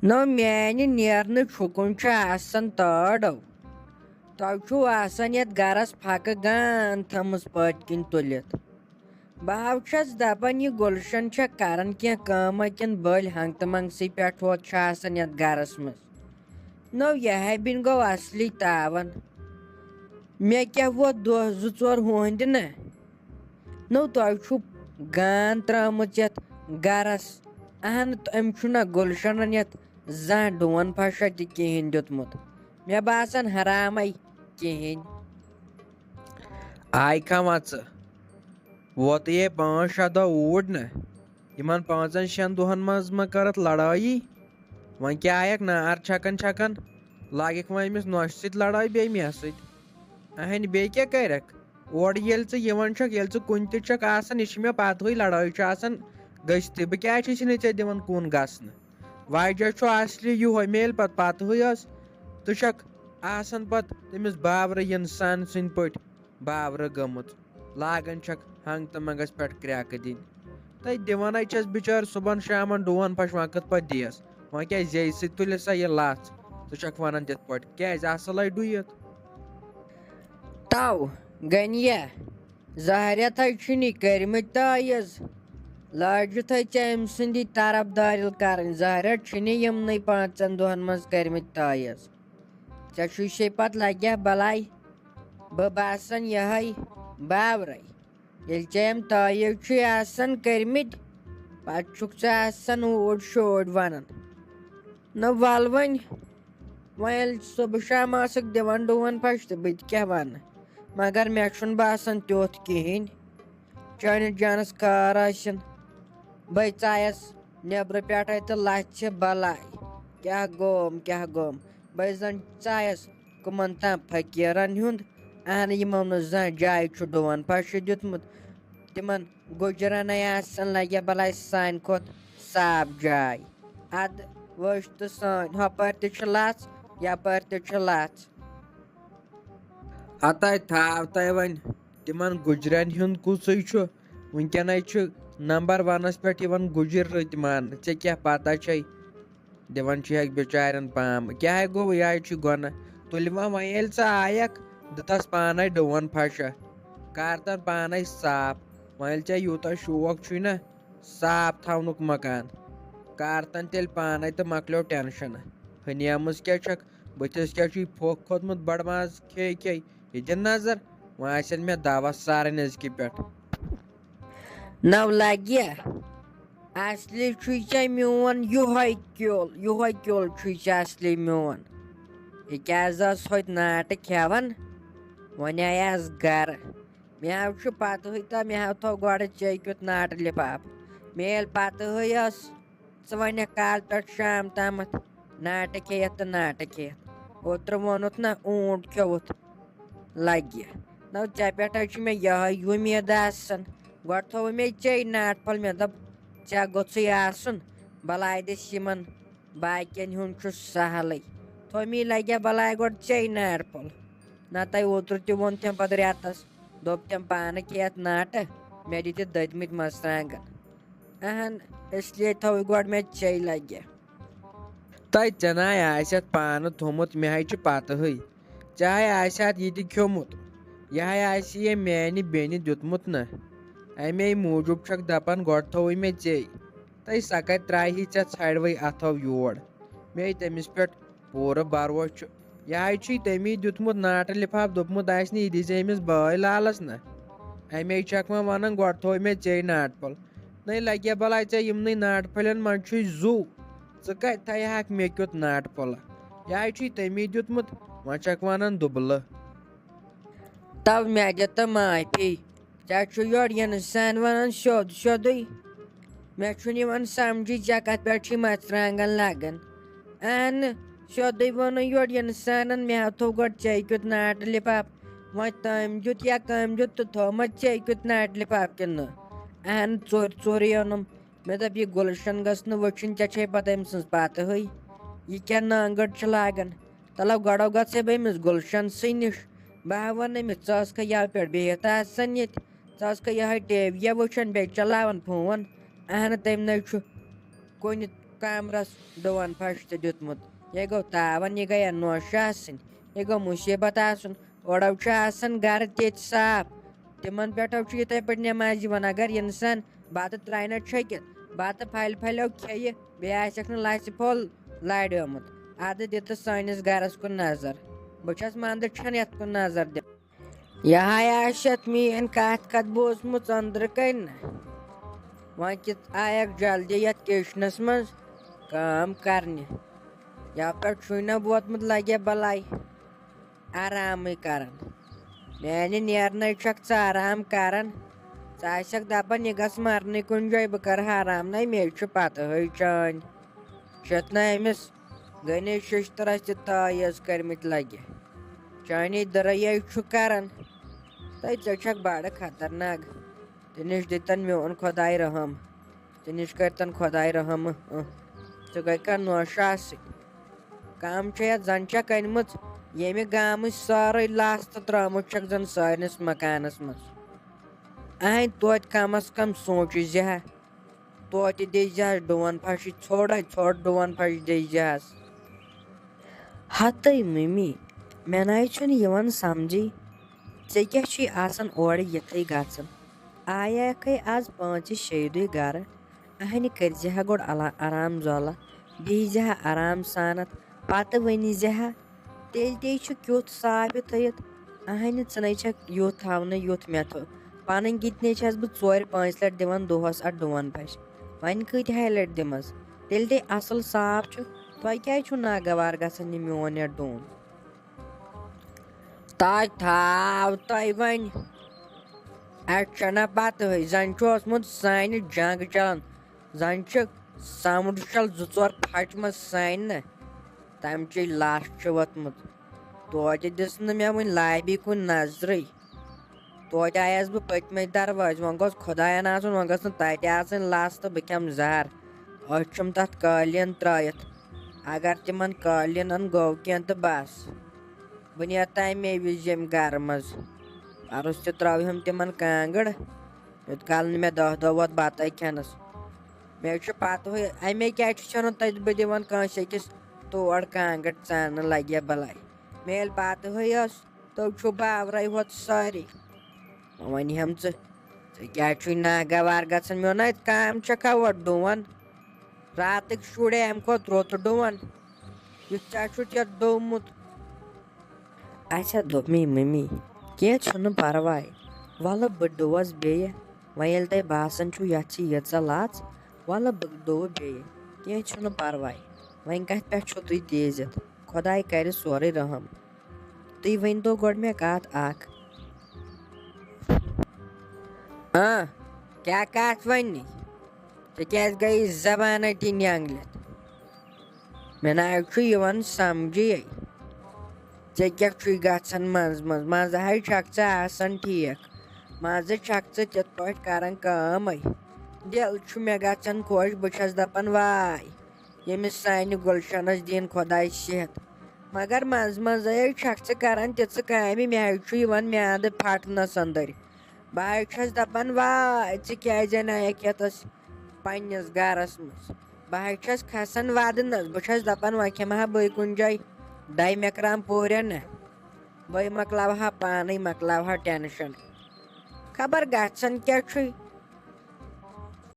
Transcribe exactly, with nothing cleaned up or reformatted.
نو میانہِ نیرنٕچ حُکُم چھِ آسان تٲڑو۔ تۄہہِ چھُو آسان یتھ گرس پھکہٕ گان تھٲمٕژ پٔتۍ کِنۍ تُلِتھ۔ بہٕ ہا چھَس دپان، یہِ گُلشن چھےٚ کران کینٛہہ کٲمہ کِنہٕ بٔلۍ ہنٛگتہٕ منٛگسٕے پٮ۪ٹھ ہوت چھِ آسان یتھ گرس منٛز۔ نو یہِ ہا بِنۍ گوٚو اصلی تاون۔ مےٚ کیٛاہ ووت دۄہ زٕ ژور ہُہنٛدِ نہ؟ نو تۄہہِ چھُو گان ترٲومٕژ یتھ گرس۔ اہن، أمۍ چھُنہ گُلشنن یتھ زانٛہہ ڈون پھشہ تہِ کِہیٖنۍ دیُتمُت۔ مےٚ باسان حرامے کِہیٖنۍ۔ آے کم اژٕ؟ ووتُے پانٛژھ شےٚ دۄہ اوٗرۍ نہ۔ یِمن پانٛژن شٮ۪ن دۄہن منٛز ما کٔرٕتھ لڑٲیی؟ وۄنۍ کیٛاہ آیکھ نار چھکان چھکان؟ لگکھ وۄنۍ أمِس نۄشہِ سۭتۍ لڑٲے بیٚیہِ مےٚ سۭتۍ۔ اہنہِ، بیٚیہِ کیٛاہ کرکھ؟ اورٕ ییٚلہِ ژٕ یِوان چھکھ، ییٚلہِ ژٕ کُنہِ تہِ چھکھ آسان، یہِ چھِ مےٚ پتہٕے لڑٲے چھِ آسان گٔژھتھٕے۔ بہٕ کیٛازِ چھُے نہٕ ژےٚ دِوان کُن گژھنہٕ؟ وجہ چھُ اصلی یُہوے، مےٚ ییٚلہِ پتہٕ پتہٕے ٲس، ژٕ چھکھ آسان پتہٕ تٔمِس باورٕ انسان سٕنٛدۍ پٲٹھۍ باورٕ گٔمٕژ، لاگان چھکھ ہنٛگتہٕ منٛگس پٮ۪ٹھ کرٛٮ۪کہٕ دِنۍ۔ تہٕ دِوان ہے چھس بِچٲرۍ صُبحن شامن ڈون پھش، وۄنۍ کِتھ پٲٹھۍ دِیس؟ وۄنۍ کیٛازِ زیٚیہِ سۭتۍ تُلہِ سا یہِ لژھ؟ ژٕ چھکھ ونان تِتھ پٲٹھۍ، کیٛازِ اصل ہے ڈُیِتھ؟ تو گنیہ، زہرٮ۪تھ ہے چھِنی کٔرمٕتۍ تٲیٖز۔ لٲجِتھ ہے ژےٚ أمۍ سٕنٛدی طرفدٲری کرٕنۍ۔ زہرٮ۪تھ چھِنی یِمنٕے پانٛژن دۄہن منٛز کٔرمٕتۍ تٲیٖز۔ ژےٚ چھُے سے پتہٕ لگہِ ہا بلاے، بہٕ باسان یِہوٚے باورَے۔ ییٚلہِ ژےٚ یِم تٲیٖز چھُے آسان کٔرمٕتۍ، پتہٕ چھُکھ ژٕ آسان اوٗرۍ شوٗرۍ وَنان۔ نہ وَل وۄنۍ، وۄنۍ ییٚلہِ صُبحہٕ شام آسَکھ دِوان ڈوٗن پھَش تہٕ بہٕ تہِ کیٛاہ وَنہٕ؟ مگر مےٚ چھُنہٕ باسان تیُتھ کِہیٖنۍ۔ چٲنِس جانَس خٲر ٲسِن۔ بَے ژایَس نیٚبرٕ پٮ۪ٹھَے تہٕ لَژھِ بَلاے۔ کیٛاہ گوم، کیٛاہ گوم؟ بَے زَن ژایَس کٕمَن تام فقیٖرَن ہُنٛد، اہنہٕ یِمو نہٕ زانٛہہ جایہِ چھُ ڈوٗن پھَش دیُتمُت۔ تِمَن گُجرَنَے آسَن لَگہِ بَلاے سانہِ کھۄتہٕ صاف جاے۔ اَدٕ وٕچھ تہٕ سٲنۍ، ہۄپٲرۍ تہِ چھِ لَژھ، یَپٲرۍ تہِ چھِ لَژھ۔ ہَتَے تھاو تَے وۄنۍ، تِمَن گُجرٮ۪ن ہُنٛد کُسٕے چھُ؟ وٕنکٮ۪نَے چھُ نمبر ونَس پٮ۪ٹھ یِوان گُجِر رٕتۍ ماننہٕ۔ ژےٚ کیٛاہ پتہ چھے؟ دِوان چھُ ہٮ۪کھ بِچارٮ۪ن پام۔ کیٛاہ ہے گوٚو؟ یہِ ہے چھُ گۄناہ۔ تُلہِ وۄنۍ، وۄنۍ ییٚلہِ ژٕ آیَکھ، دِتَس پانَے ڈوٗن پھَشہ۔ کَر تَن پانَے صاف۔ وۄنۍ ییٚلہِ ژےٚ یوٗتاہ شوق چھُے نہ صاف تھاونُک مکان، کَر تَن تیٚلہِ پانَے تہٕ مۄکلیو ٹٮ۪نشَن۔ ہُنیمٕژ کیٛاہ چھَکھ؟ بٕتھِس کیٛاہ چھُے پھۄکھ کھوٚتمُت بَڑٕ ماز کھے کھے؟ یہِ دِ نظر، وۄنۍ آسن مےٚ دوا سارٕنۍ أزکہِ پٮ۪ٹھ۔ نو لگہِ۔ اصلی چھُے ژےٚ میون یُہوے کیول، یُہوے کیول چھُے ژےٚ اصلی میون۔ یہِ کیٛازِ ٲس ہوٚتہِ ناٹہٕ کھٮ۪وان؟ وۄنۍ آیس گرٕ۔ مےٚ ہا چھُ پتہٕے تہٕ مےٚ ہا تھوٚو گۄڈٕ ژےٚ کیُتھ ناٹہٕ لِفاف۔ مےٚ ییٚلہِ پتہٕے ٲس، ژٕ وَنکھ کالہٕ پٮ۪ٹھ شام تامَتھ ناٹہٕ کھیٚیَتھ تہٕ ناٹہٕ کھیٚیَتھ۔ اوترٕ ووٚنُتھ نہ اوٗنٹ کھیوٚوُتھ لَگہِ۔ نہ ژےٚ پٮ۪ٹھ حظ چھِ مےٚ یِہوٚے وۄمید آسان۔ گۄڈٕ تھوٚو مےٚ ژے ناٹہٕ پھوٚل، مےٚ دوٚپ ژےٚ گوٚژھُے آسُن، بَلاے دِس یِمَن باقیَن ہُنٛد چھُ سہلٕے۔ تھوٚو مے لَگہِ ہا بَلاے گۄڈٕ ژے ناٹہٕ پھوٚل۔ نہ تۄہہِ اوترٕ تہِ ووٚن تٔمۍ پَتہٕ رٮ۪تَس، دوٚپ تٔمۍ پانہٕ کھیٚیَتھ ناٹہٕ، مےٚ دِتِتھ دٔدمٕتۍ مَرژٕوانٛگَن۔ اہن، اس لیے تھوٚوُے گۄڈٕ مےٚ ژے لگہِ۔ تۄہہِ ژےٚ ناے آسہِ اتھ پانہٕ تھوٚمُت، مےٚ ہے چھِ پتہٕے۔ ژےٚ ہے آسہِ اتھ یہِ تہِ کھیوٚمُت۔ یہِ ہے آسہِ ییٚمۍ میانہِ بیٚنہِ دیُتمُت نہ۔ امے موٗجوٗب چھکھ دپان گۄڈٕ تھوٚوُے مےٚ ژے۔ تہٕ سۄ کتہِ ترٛایہِ ژےٚ ژھرِ وٕے اتھو یور؟ مےٚ تٔمِس پٮ۪ٹھ پوٗرٕ بروسہٕ چھُ۔ یہِ ہاے چھُے تٔمی دیُتمُت ناٹہٕ لِفاف، دوٚپمُت آسہِ نہٕ یہِ دِژ أمِس بٲے لالس نہ۔ اَمے چھکھ وۄنۍ وَنان گۄڈٕ تھوٚو مےٚ ژے ناٹہٕ پھوٚل۔ نَے لگے بلاے ژےٚ یِمنٕے ناٹہٕ پھٔلٮ۪ن منٛز چھُے زُو۔ ژٕ کَتہِ تھایہِ ہاکھ مےٚ کیُتھ ناٹہٕ پھوٚلہ؟ یہِ ہاے چھُے تٔمی دیُتمُت، وۄنۍ چھکھ وَنان دُبلہٕ۔ تو مےٚ دِ تہٕ معٲفی۔ ژےٚ چھُ یورٕ اِنسان وَنان سیوٚد سیوٚدُے۔ مےٚ چھُنہٕ یِوان سَمجھی ژےٚ کَتھ پٮ۪ٹھ چھُے مَرژٕوانٛگَن لَگان۔ اَہنہٕ، سیوٚدُے ووٚنُے یورٕ اِنسانَن، مےٚ ہا تھوٚو گۄڈٕ ژےٚ کیُتھ ناٹہٕ لِفاف۔ وۄنۍ تٔمۍ دیُت یا کٔمۍ دیُت تہٕ تھوٚومَے ژےٚ کیُتھ ناٹہٕ لِفاف کِنہٕ نہٕ؟ اَہنہٕ، ژوٚر ژوٚرُے اوٚنُم۔ مےٚ دوٚپ، یہِ گُلشَن گٔژھ نہٕ وٕچھِنۍ، ژےٚ چھے پَتہ أمۍ سٕنٛز پَتہٕ ہٕے۔ یہِ کیٛاہ نانٛگٕر چھِ لاگان؟ تَلو گۄڈَو گژھے بہٕ أمِس گُلشَن سٕے نِش۔ بہٕ ہا وَنہٕ أمِس، ژٕ ٲسکھا یَوٕ پٮ۪ٹھ بِہِتھ آسان ییٚتہِ؟ ژٕ ٲسکھا یِہوٚے ٹی وی یا وٕچھان، بیٚیہِ چَلاوان فون؟ اَہنہٕ، تٔمۍ نَے چھُ کُنہِ کمرس ڈُوَن پھش تہِ دیُتمُت۔ یہِ گوٚو تاوان، یہِ گٔیہ نوشہِ آسٕنۍ، یہِ گوٚو مُصیٖبت آسُن۔ اورو چھُ آسان گرٕ تہِ صاف، تِمن پٮ۪ٹھو چھُ یِتھے پٲٹھۍ نٮ۪ماز یِوان۔ اگر انسان بتہٕ ترٛاوِ نہ چھٔکِتھ، بتہٕ پھلہِ پھلیو کھیٚیہِ، بیٚیہِ آسٮ۪کھ نہٕ لژِ پھوٚل لارِیومُت، ادٕ دِ تہٕ سٲنِس گرس کُن نظر۔ بہٕ چھس منٛدٕ چھن یتھ کُن نظر دِوان۔ یہِ ہاے آسٮ۪تھ میٲنۍ کتھ کتھ بوٗزمٕژ أنٛدرٕ کنہِ نہ۔ وۄنۍ کِتھ آیکھ جلدی یتھ کچنس منٛز کٲم کرنہِ؟ یپٲرۍ چھُے نہ ووتمُت، لگہِ بلاے آرامٕے کران۔ میانہِ نیرنے چھکھ ژٕ آرام کران۔ ژٕ آسکھ دپان، یہِ گژھ مرنٕے کُنہِ جایہِ، بہٕ کرٕ ہا آرام۔ نہ، مےٚ چھُ پتہٕ ہٕے چٲنۍ۔ چھِتھ نہ أمِس غنی ششترس تہِ تٲویٖز کٔرمٕتۍ لگہِ؟ چٲنی دٕرے چھُ کران۔ تہٕ ژےٚ چھکھ بڑٕ خطرناک۔ تہِ نِش دِتن میون خۄداے رحم۔ تہِ نِش کٔرتن خۄداے رحم۔ اہ، ژٕ گٔے کانٛہہ نوشہِ آسٕنۍ۔ کم چھےٚ یتھ زن چھکھ أنمٕژ، ییٚمہِ گامٕچ سٲرٕے لژھ تہٕ ترٲومٕژ چھکھ زن سٲرنِس مکانس منٛز۔ اہنۍ توتہِ کم از کم سونٛچہِ زِ ہا، توتہِ دِیہِ زِ ہس ڈُوَن پھشہِ ژھوٚڑے ژھوٚڑ ڈُوَن پھشہِ دِیہِ زِ ہس۔ ہتٕے ممی، مےٚ نَے چھُنہٕ یِوان سمجھٕے، ژےٚ کیٛاہ چھُے آسان اورٕ یِتھٕے گژھان؟ آیکھے آز پانٛژِ شیٚیہِ دُہۍ گرٕ، اہنہِ کٔرزِ ہا گۄڈٕ الا-، آرام زولہ، بیٚہزِ ہا آرام سانتھ، پتہٕ ؤنزِ ہا۔ تیٚلہِ تے چھُ کیُتھ صاف یہِ تھٲیِتھ۔ اہنہِ ژٕنے چھکھ یُتھ تھاونہٕ یُتھ مےٚ تھوٚو۔ پنٕنۍ کِتنے چھس بہٕ ژورِ پانٛژِ لٹہِ دِوان دۄہس اتھ ڈُوَن پھشہِ۔ وۄنۍ کۭتہِ ہاے لٹہِ دِمس؟ تیٚلہِ تے اصل صاف چھُ۔ تۄہہِ کیازِ چھُو ناگوار گژھان یہِ میون یتھ ڈوٗن؟ تۄہہِ تھاو تۄہہِ وۄنۍ۔ اَسہِ چھَنہ پَتہٕ ہٕے، زَن چھُ اوسمُت سانہِ جنٛگ چَلان، زَن چھِ سَمُنٛڈ شَل زٕ ژور پھَٹمَژ سانہِ نہ، تَمہِ چے لَش چھِ ووٚتھمُت۔ توتہِ دِژ نہٕ مےٚ وٕنہِ لابی کُن نظرٕے۔ توتہِ آیَس بہٕ پٔتمہِ دروازٕ، وۄنۍ گوٚژھ خۄدایَن آسُن، وۄنۍ گٔژھ نہٕ تَتہِ آسٕنۍ لَژھ تہٕ بہٕ کھٮ۪مہٕ زَہر۔ أسۍ چھِم تَتھ قٲلیٖن ترٛٲیِتھ، اگر تِمَن قٲلیٖنَن گوٚو کینٛہہ تہٕ بَس۔ بہٕ نیرٕ تَمے وِزِ ییٚمہِ گرٕ منٛز۔ پَرُس تہِ ترٛٲوہم تِمن کانٛگٕر، یوٚت کال نہٕ مےٚ دَہ دۄہ ووت بَتَے کھٮ۪نَس۔ مےٚ چھُ پَتہٕ ہٕے، اَمے کیٛازِ چھُ چھَنہٕ تَتہِ بہٕ دِوان کٲنٛسہِ أکِس تور کانٛگٕر ژاننہٕ لَگہِ بَلاے۔ مےٚ ییٚلہِ پَتہٕ ہٕے ٲس، تو چھُ باورَے ہوت سٲری۔ وۄنۍ ہٮ۪م ژٕ، ژٕ کیٛازِ چھُے ناگوار گژھان؟ مےٚ ووٚن، اَتہِ کامہِ چھَکھا اورٕ ڈُوَن؟ راتٕکۍ شُرۍ اَمہِ کھۄتہٕ رُت ڈُوَن۔ یُتھ ژےٚ چھُتھ یَتھ ڈوٚومُت۔ اچھا، دوٚپ مے مٔمی، کینٛہہ چھُنہٕ پَرواے، وَلہٕ بہٕ ڈُوَس بیٚیہِ۔ وۄنۍ ییٚلہِ تۄہہِ باسان چھُو یَتھ چھِ ییٖژاہ لَژھ، وَلہٕ بہٕ ڈُوٕ بیٚیہِ، کینٛہہ چھُنہٕ پَرواے۔ وۄنۍ کَتھ پٮ۪ٹھ چھُو تُہۍ تیزِتھ؟ خۄداے کَرِ سورُے رحم۔ تُہۍ ؤنۍتو گۄڈٕ مےٚ کَتھ اَکھ۔ آ، کیٛاہ کَتھ وَننی؟ ژےٚ کیٛازِ گٔیی زبانَے تہِ نینگلِتھ؟ مےٚ نہ حظ چھُ یِوان سمجھے۔ ژےٚ کیٛاہ چھُے گژھان منٛزٕ منٛزٕ؟ منٛزٕ حظ چھکھ ژٕ آسان ٹھیٖک، منٛزٕ چھکھ ژٕ تِتھ پٲٹھۍ کران کٲمٕے۔ دِل چھُ مےٚ گژھان خۄش، بہٕ چھَس دَپان واے، ییٚمِس سانہِ گُلشنَس دِن خۄداے صحت۔ مگر منٛزٕ منٛزٕ حظ چھکھ ژٕ کران تِژھٕ کامہِ، مےٚ حظ چھُ یِوان میٛادٕ پھٹنَس أنٛدٕرۍ۔ بہٕ حظ چھَس دَپان، واے، ژٕ کیٛازِ اَنایَکھ یَتَس پنٛنِس گَرَس منٛز؟ بہٕ حظ چھَس کھَسان وَدنَس، بہٕ چھَس دَپان، وۄنۍ کھٮ۪مہٕ ہا بہٕ کُنہِ جایہِ ڈاے مٮ۪کرام پوٗرٮ۪ن نہ، بہٕ مۄکلاوٕ ہا پانَے، مۄکلاوٕ ہا ٹٮ۪نشَن۔ خبر گژھان کیٛاہ چھُے،